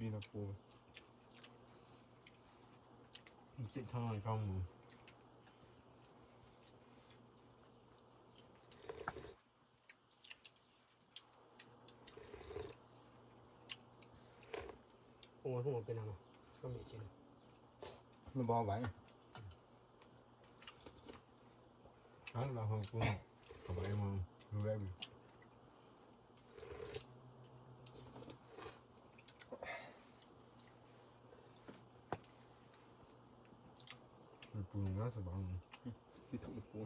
ນີ້ລະປູ ຕິດທາງນັ້ນເຂົ້າໝູ ໂອ້ຍ ຫົວເປັນຫຍັງນະ ກໍມີຊິ ມັນບໍ່ໄຫວ ເອົາລະ ເຮົາປຸງເຂົ້າໄປ ເຮົາດູແລ ປຸງແລ້ວສະບາຍ ທີ່ຕ້ອງປຸງ.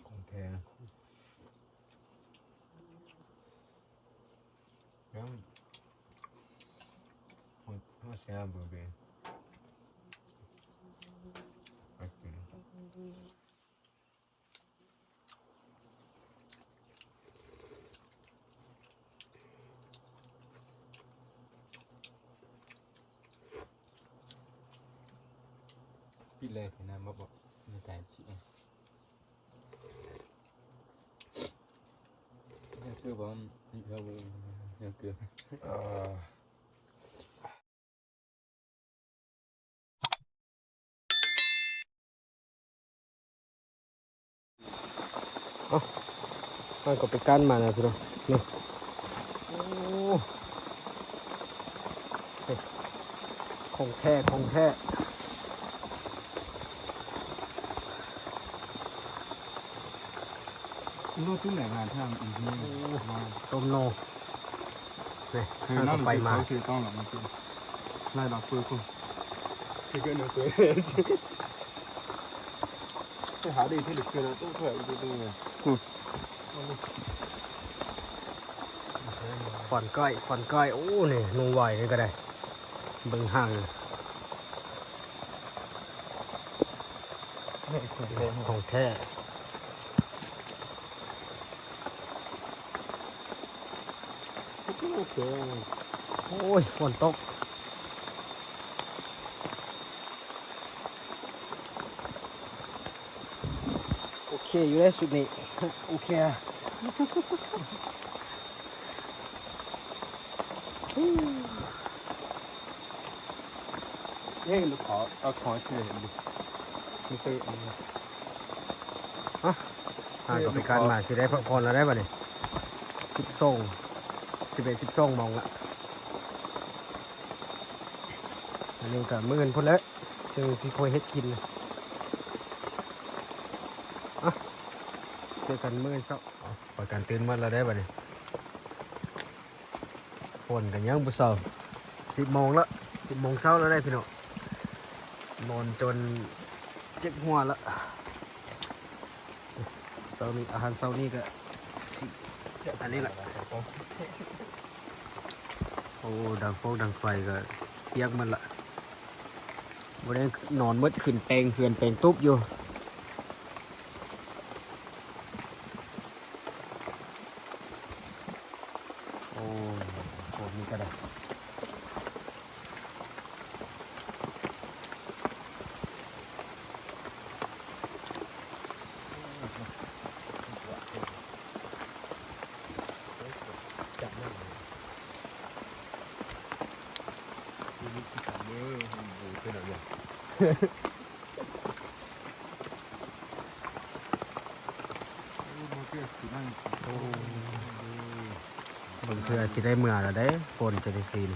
ຂອງແທ້ ຍັງ ຮອດ ຮອດແຊບເບີເບ ໄປກິນ. ປິດເລີຍ ນ້ຳບໍ່ ບໍ່ ໃນໃຈຊິ ຍັງຄືບໍ່ ຍັງຄື ຍັງຄື ເອົ້າ ເຮົາກໍໄປກັ່ນມາແລ້ວພີ່ນ້ອງ ນີ້ ໂອ້ ຂອງແທ້ ຂອງແທ້. ໂອ້ ຕົ້ມໜໍ່ ນີ້ ເຮົາກໍໄປມາ ໄລ່ດອກເຟີພຸ້ນ ໄປຫາໄດ້ທີ່ເຫຼືອເກີນແລ້ວ ຕ້ອງເຂົ້າໄປເບິ່ງ ຟອນກ້ອຍ ຟອນກ້ອຍ ໂອ້ ນີ້ໜູຫວາຍນີ້ກໍໄດ້ ເບິ່ງຫ່າງ ຂອງແທ້ ຂອງແທ້ ໂອ້ຍ ຝົນຕົກ ໂອເຄຢູ່ເດ້ຊຸດນີ້ ໂອເຄ ເຮີ້ຍ ລູກຂໍ ເອົາຂໍເຊື່ອ ມີເຊື່ອ ຮະ ຫາກໍໄປການມາ ຊິໄດ້ພັກຜ່ອນແລ້ວໄດ໋ບັດນີ້ ສິບສອງ ສິບເອັດ ສິບສອງໂມງລະ ອັນນີ້ກໍມື້ອື່ນພຸ້ນແຫຼະ ຈຶ່ງຊິຄ່ອຍເຮັດກິນ ອະ ເຈີກັນມື້ອື່ນເຊົ້າ ປະກັນຕື່ນໝົດແລ້ວເດ້ບັດນີ້ ຝົນກໍຍັງບໍ່ເຊົາ ສິບໂມງລະ ສິບໂມງເຊົ້າແລ້ວເດ້ພີ່ນ້ອງ ນອນຈົນເຈັບຫົວລະ ເຊົ້ານີ້ ອາຫານເຊົ້ານີ້ກໍຊິອັນນີ້ລະ ໂອ້ ດັງຟອກດັງໄຟກໍປຽກໝົດລະ ບໍ່ໄດ້ນອນໝົດຄືນ ແປງເຮືອນແປງຕູບຢູ່. ໂອ້ ໂຄດນີ້ກໍໄດ້ ຈັບນ້ຳ ຊີວິດຄືກັນເດີ ເປັນແບບນີ້. ໂອ້ ບາງເທື່ອຊິໄດ້ເມືອແລ້ວເດ້ ຝົນຈະໄດ້ຄືນ.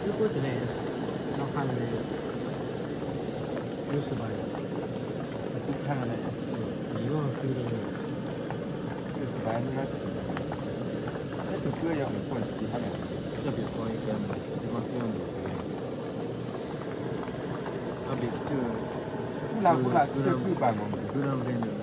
こうですね。わかんない。よし、バイ。ここからね。色が黄色い。よし、バイのやつ。えっと、これやもん、これ好きだね。じゃあ、別個行くやん。別個行くやん。あ、別個。ほら、ほら、ちょっと食うかも。グラムでね。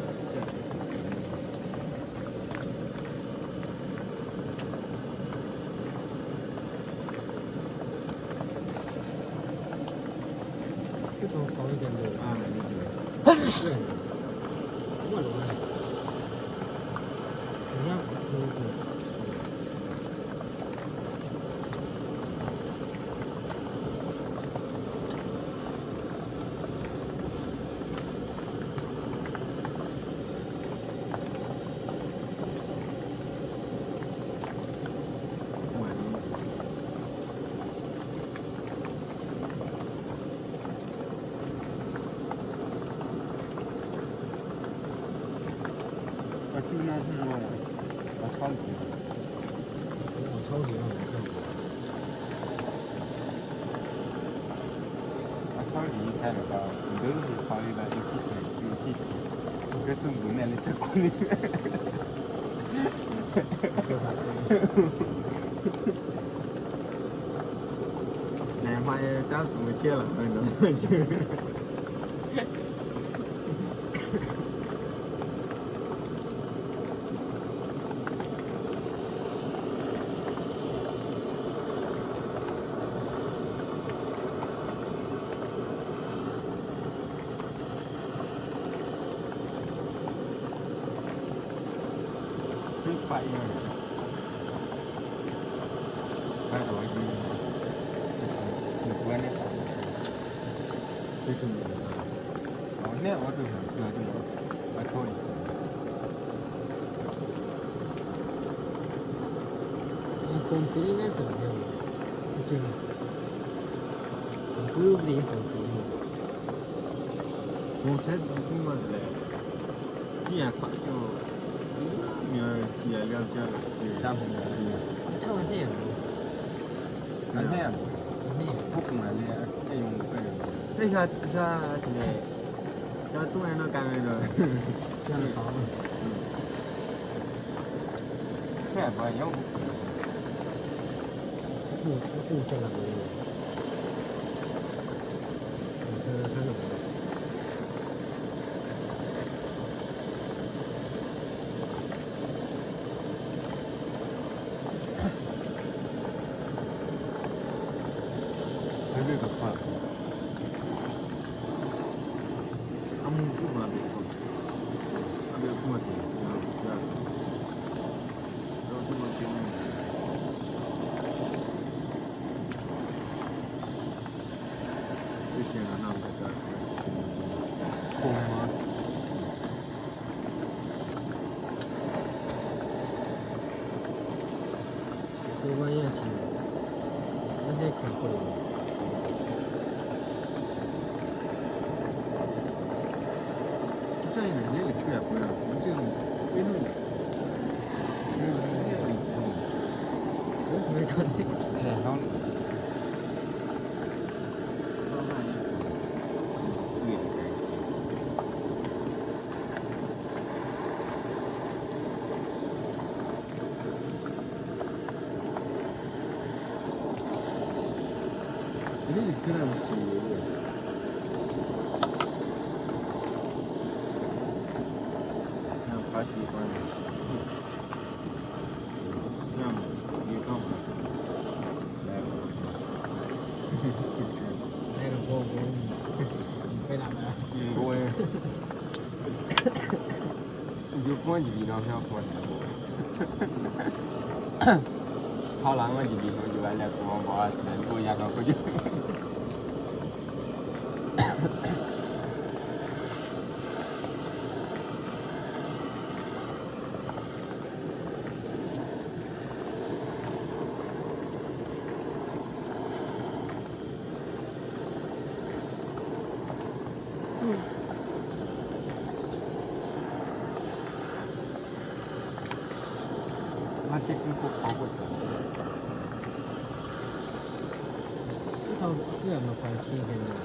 ເພື່ອມາໄປຊີ້ເຫັນເດີ.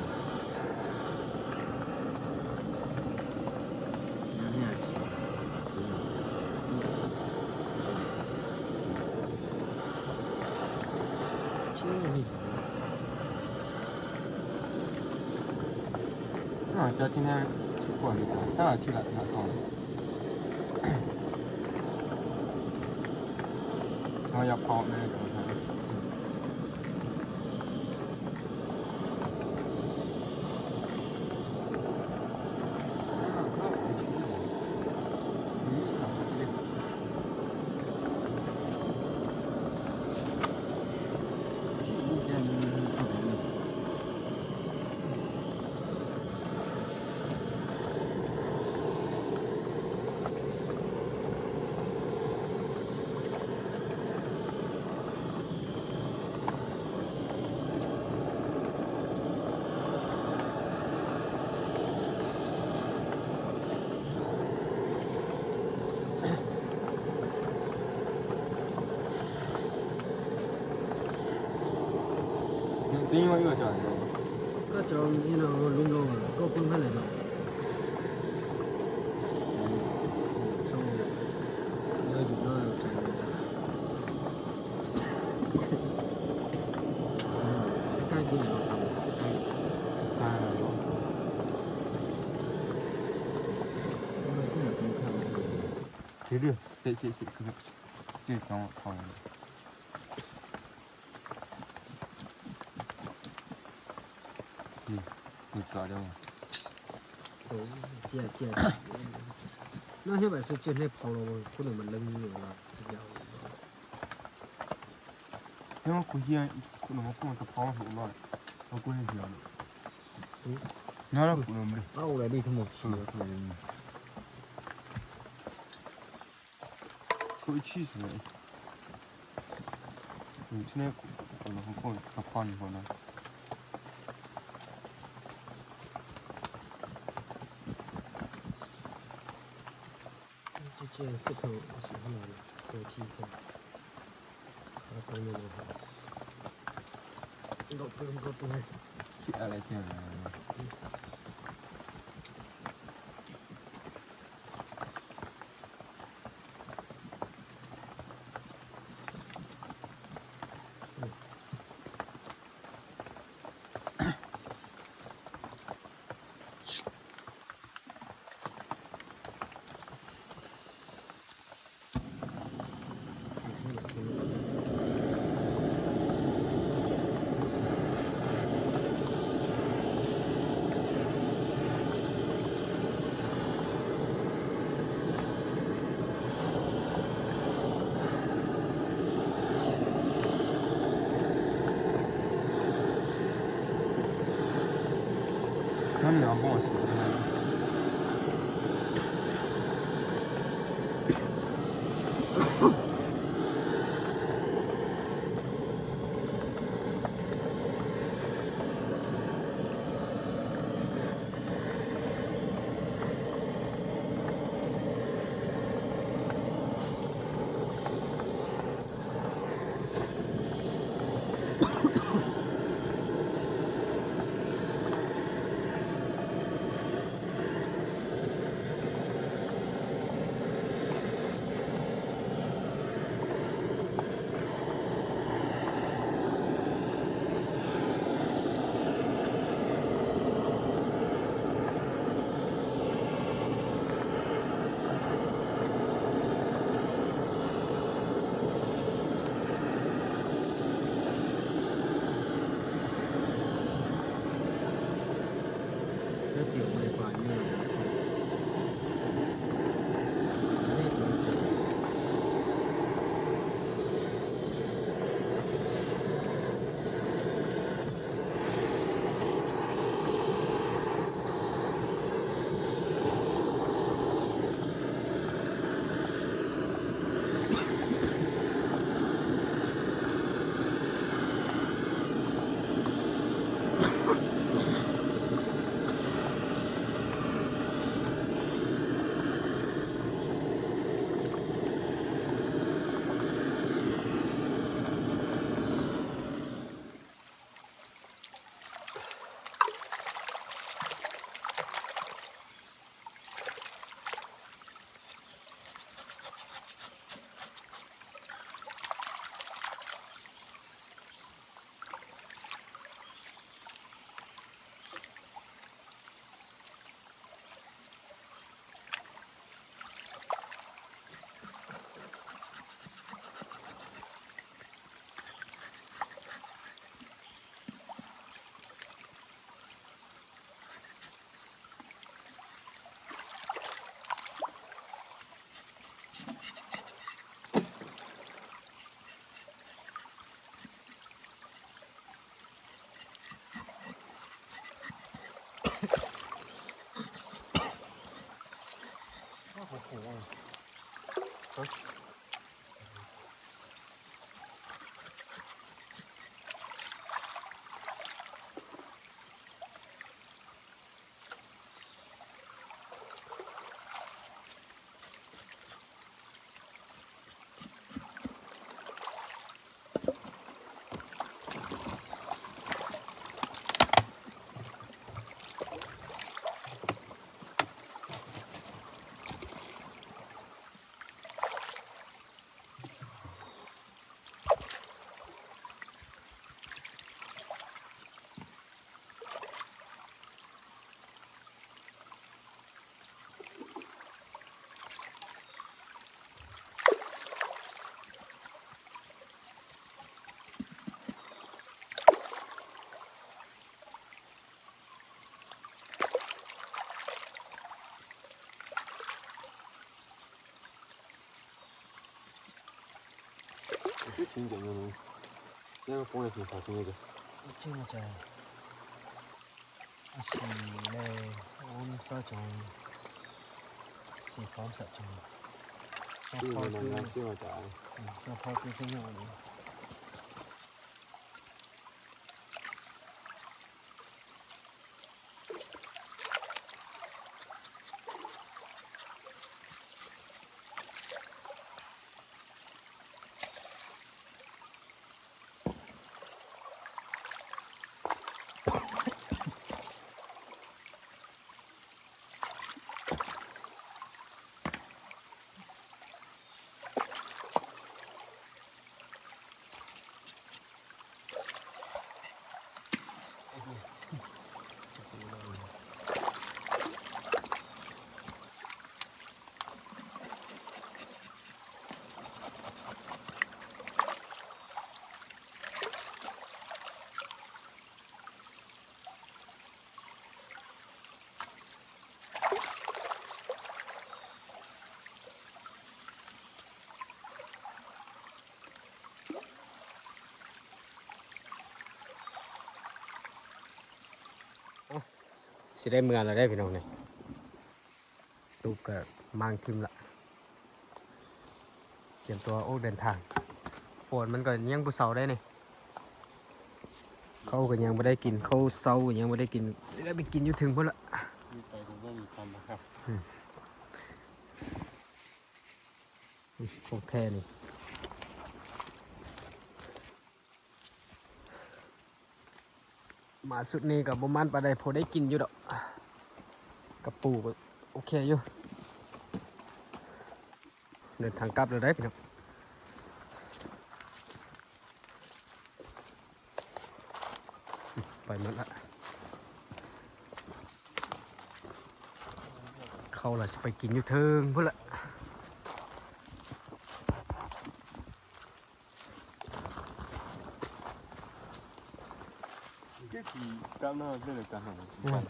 ອ່າ ເຈົ້າທີ່ແນວຊິກວນນີ້ ຖ້າຊິລະລະກ່ອນ ເຮົາຢາກເພາະແມ່ນ. Ecco, minchia, no, no. Andiamo a fare una sensazione che. Ecco, ma c'è. Ah, sì, lei, non so, c'è un. Sì, forse c'è un. Sì, ma non è più, ma c'è. Mm, so proprio che no.ເອົ້າ ຊິໄດ້ເມືອແລ້ວເດ້ພີ່ນ້ອງນີ້. ຕູບກໍມ້າງຖິ້ມລະ ຕຽມຕົວອອກເດີນທາງ. ຝົນມັນກໍຍັງບໍ່ເຊົາໄດ້ນີ້ ເຂົ້າກໍຍັງບໍ່ໄດ້ກິນ ເຂົ້າເຊົ້າກໍຍັງບໍ່ໄດ້ກິນ ຊິໄດ້ໄປກິນຢູ່ເທິງພຸ້ນລະ. ມີໄປກໍບໍ່ມີຄວາມບັງຄັບ ອືມ ຂອງແທ້ນີ້. ມາຊຸດນີ້ກໍບໍ່ໝັ້ນປານໃດ ພໍໄດ້ກິນຢູ່ດອກ ກະປູກໍໂອເຄຢູ່. ເດີນທາງກັບແລ້ວເດ້ພີ່ນ້ອງ ໄປໝົດລະ ເຂົ້າລະຊິໄປກິນຢູ່ເທິງພຸ້ນລະ. ເກດສີກັບໜ້າເປັນການຫາ ອືມ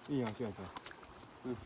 ອີ່ຫຍັງເຊື່ອ ອືມ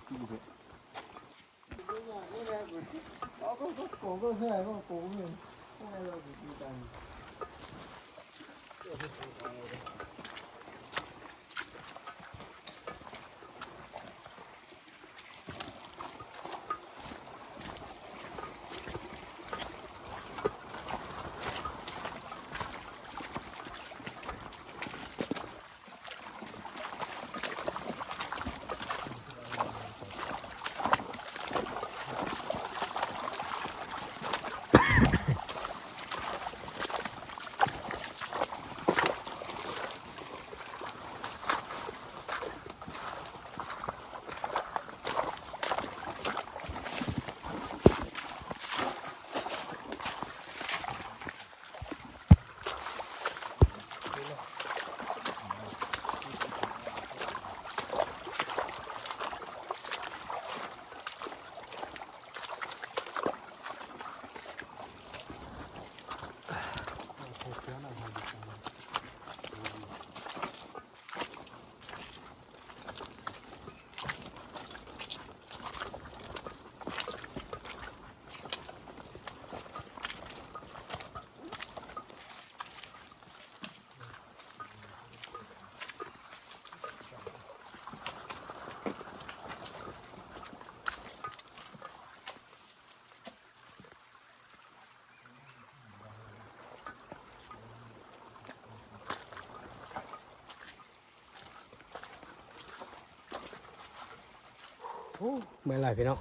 ໂອ້ ເມື່ອຍຫຼາຍພີ່ນ້ອງ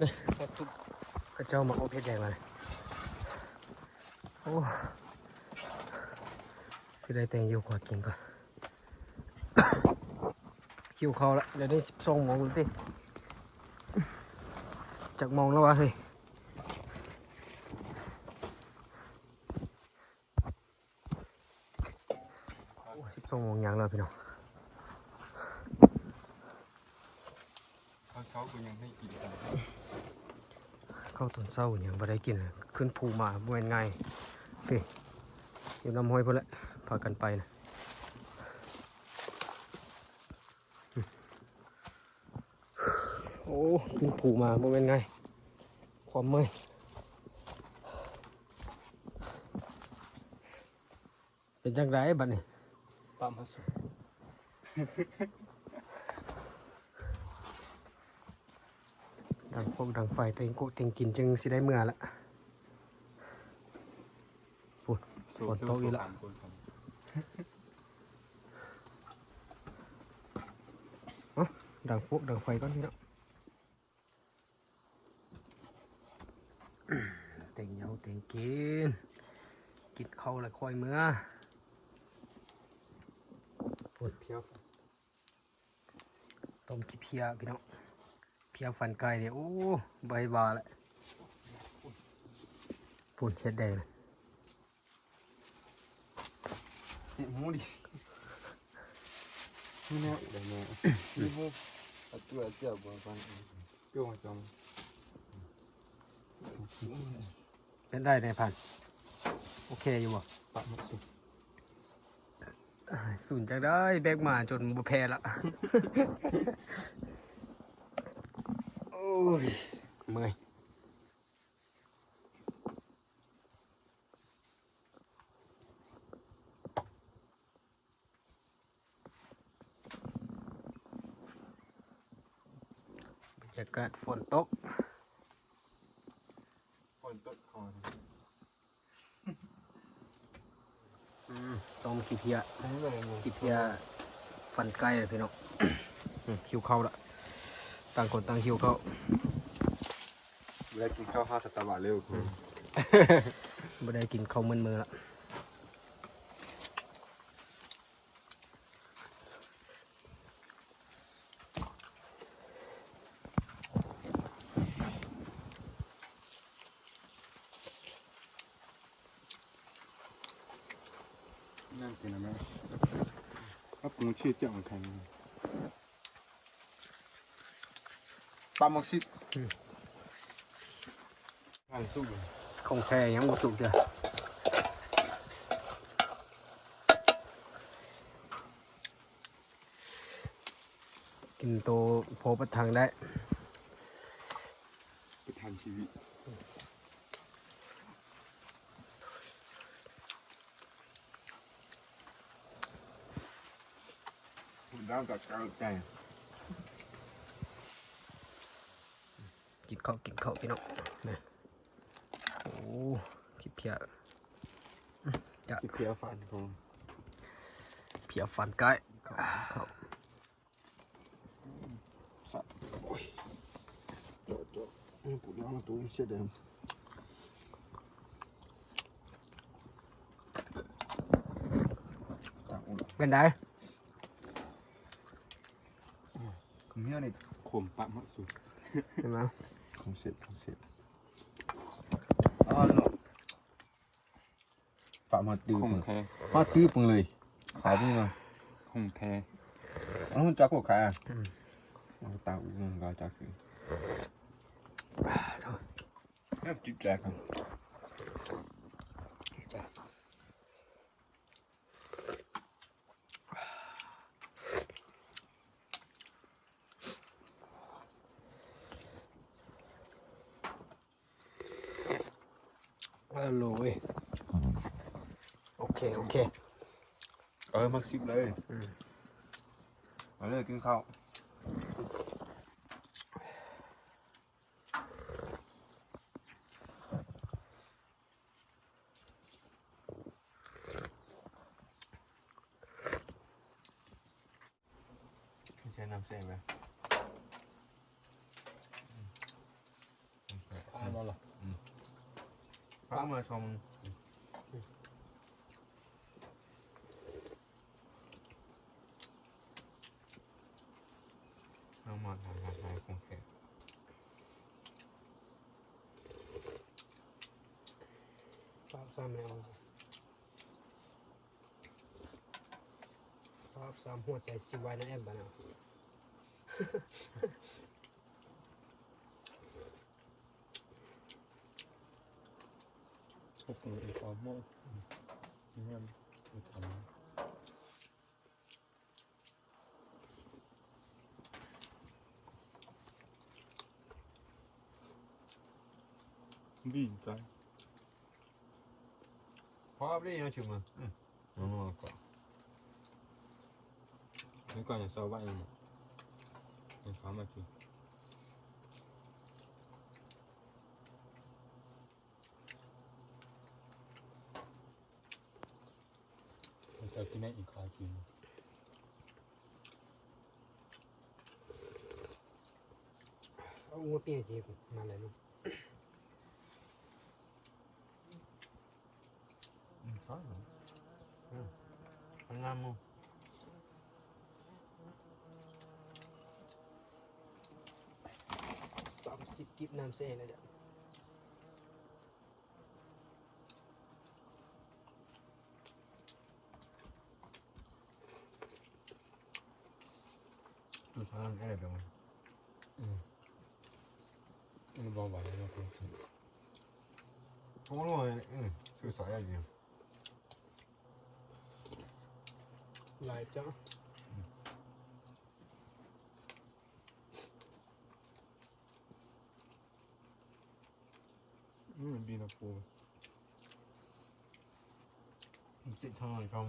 ນີ້ ເຂົາເຈົ້າມາອົບເຫັດແດງແລ້ວນີ້. ໂອ້ ຊິໄດ້ແຕ່ງຢູ່ຂວາກິນກ່ອນ. ຫິວເຂົ້າລະ ດຽວນີ້ສິບສອງໂມງແລ້ວຕິ ຈັກໂມງແລ້ວວະເຮີ້ຍ? ໂອ້ ສິບສອງໂມງຫຍັງແລ້ວພີ່ນ້ອງ. ເຂົ້າເຊົ້າກໍຍັງໃຫ້ກິນກັນ ເຂົ້າຕອນເຊົ້າຍັງບໍ່ໄດ້ກິນ ຂຶ້ນພູມາບໍ່ແມ່ນງ່າຍ. ເຮີ້ຍ ຢູ່ນຳຫ້ວຍພຸ້ນແຫຼະ ພາກັນໄປນະ. ໂອ້ ຂຶ້ນພູມາບໍ່ແມ່ນງ່າຍ ຄວາມເມື່ອຍ. ເປັນຈັ່ງໃດບັດນີ້? ປາມາສຸ ດັງພວກດັງໄຟ ແຕ່ງໂກະແຕ່ງກິນ ຈຶ່ງຊິໄດ້ເມືອລະ. ພຸ້ນ ຝົນຕົກອີກລະ. ເອົ້າ ດັງພວກດັງໄຟກ່ອນພີ່ນ້ອງ. ແຕ່ງເຫຍົາແຕ່ງກິນ ກິນເຂົ້າແລ້ວຄ່ອຍເມືອ. ພຸ້ນ ຕົ້ມຂີ້ເພຍພີ່ນ້ອງ ເພຍຟັນໄກ່ນີ້ ໂອ້ ບໍ່ໃຫ້ວ່າແຫຼະ. ພຸ້ນ ເຫັດແດງ ເຫັດໝູນີ້ ນີ້ແນວໃດແນ່ ນີ້ຫູ ອາເຈື່ອເຈ້ຍບໍ່ຟັງ ເຈົ້າມາຈອມ. ເປັນໄດແນ່ພັນ ໂອເຄຢູ່ບໍ່? ປະໝົດສຸ ສູນຈັ່ງໃດ ແບກມາຈົນບໍ່ແພ້ລະ. ໂອ້ຍ ເມື່ອຍ. ບັນຍາກາດຝົນຕົກ ຝົນຕົກຂອງ ອືມ ຕົ້ມຂີ້ເພຍ ຂີ້ເພຍຟັນໄກ່ພີ່ນ້ອງ. ອືມ ຫິວເຂົ້າລະ ຕ່າງຄົນຕ່າງຫິວເຂົ້າ. ບໍ່ໄດ້ກິນເຂົ້າຫ້າສັດຕະວະເລີຍ ອືມ ບໍ່ໄດ້ກິນເຂົ້າມື້ມື້ລະ. ນັ້ນເປັນອະໄລ? ເອົາປຸງຊື່ຈັງໄທ ປາໝຶກຊິບ ອືມ. ຂອງແທ້ຍັງບໍ່ສຸກເທື່ອ ກິນໂຕພໍປະທັງໄດ້ ປະທັງຊີວິດ. ກິນເຂົ້າ ກິນເຂົ້າພີ່ນ້ອງ ນີ້ ໂອ້ ຂີ້ເພຍ ຈະ ຂີ້ເພຍຟັນຂອງ ເພຍຟັນໄກ່ ເຂົ້າ ເຂົ້າ ສັດ ໂອ້ຍ ເຈາະ ເຈາະ ຍັງປູດຍັງຕູເສຍແດງ ເປັນໃດ? ເມຍນີ້ຂົມປະມາກສຸດ ເຫັນບໍ່? ຂົມເສັດ ຂົມເສັດ ອ້າວເນາະ ປະມາດຕື້ປຶງ ມາດຕື້ປຶງເລີຍ ຂາຍດີເນາະ ຂອງແທ້ ອັນນັ້ນຈັກກວ່າຂາຍ ອືມ ເອົາຕາອຸມັນກໍຈັກຄື ແບບຈິດແຈກ ອະໂຫຼຍ ໂອເຄ ໂອເຄ ເອີ ມັກສິບເລີຍ ອືມ ມາເລີຍ ກິນເຂົ້າ. ໃສ່ນ້ຳໃສ່ໄປ ປາມາຊ່ອງ ເອົາມາ ຫາ ຫາ ຫາຂອງແທ້ ປາບສາມແລ້ວ ປາບສາມຫົວໃຈຊິວາຍນະແອມບາດນະ. ດີໃຈ ພໍໄດ້ຍັງຊິມາ ອືມ ນ້ອງໆ ກໍ ນີ້ກ່ອນຈະເຊົາໄວ້ນຳ ໃຫ້ເຂົາມາກິນ. ເຈົ້າກິນໄດ້ອີກ ຂໍກິນ ເອົາຫົວປີໃຫ້ເຈ ມາເລີຍເນາະ. ອືມ ອືມ ມັນງາມຢູ່ ສາມສິບກິບ ນ້ຳໃສ່ໃຫ້ແລ້ວຈ້ະ. ໂຕຊາແອບເດ້ ອືມ ມັນບໍ່ໄຫວແລ້ວ ໂອ້ຍ ອືມ ຄືສາຍແອບຢູ່ ຫຼາຍຈັງ. ອືມ ບີນະໂກ ຕິດທາງໄລຊ່ອງ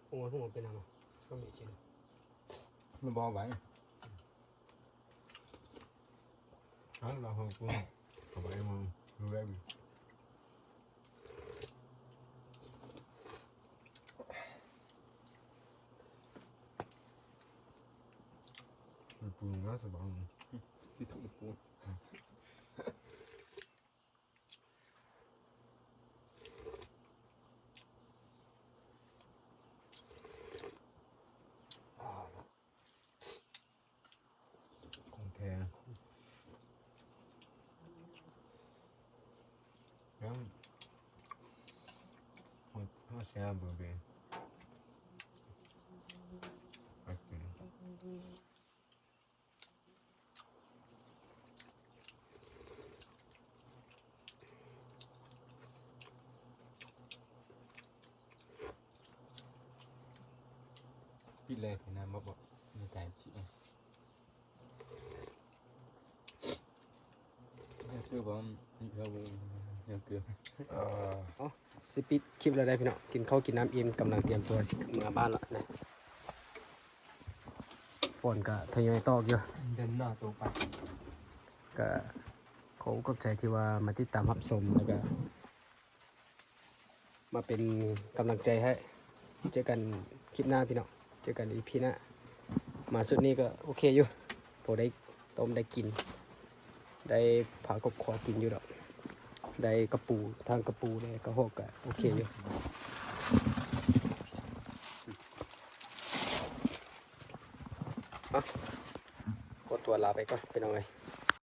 ໂອ້ຍ ຫົວເປັນຫຍັງວະ ກໍມີກິນ ມັນບໍ່ໄຫວ. ເອົາລະ ເຮົາກໍເອົາໄປມາດູແລ ມັນປຸງນະສະບາຍ ທີ່ຖືກປຸງ. ຂອງແທ້ ຍັງ ເຮົາ ເຮົາແຊເບິ່ງເດ້ ໄປກິນ. ປິດເລີຍ ນ້ຳບໍ່ ບໍ່ ໃນໃຈຊິ ຄືບໍ່ ຄືບໍ່ ຄື ເອີ ຊິປິດຄລິບແລ້ວໄດ໋ພີ່ນ້ອງ ກິນເຂົ້າກິນນ້ຳອີ່ມ ກຳລັງຕຽມຕົວຊິເມືອບ້ານແລ້ວນະ. ຝົນກະທະຍອຍຕົກຢູ່ ເດີນໜ້າຕົກໄປ ກະຂໍຂອບໃຈທີ່ວ່າມາຕິດຕາມຮັບຊົມ ແລ້ວກະມາເປັນກຳລັງໃຈໃຫ້ ເຈີກັນຄລິບໜ້າພີ່ນ້ອງ ເຈີກັນອີພີໜ້າ. ມາຊຸດນີ້ກໍໂອເຄຢູ່ ພໍໄດ້ຕົ້ມໄດ້ກິນ ໄດ້ພາຄອບຄົວກິນຢູ່ດອກ ໄດ້ກະປູ ທັງກະປູ ແລະ ກະຮອກ ກະໂອເຄຢູ່. ອ່ະ ຂໍຕົວລາໄປກ່ອນພີ່ນ້ອງເອີຍ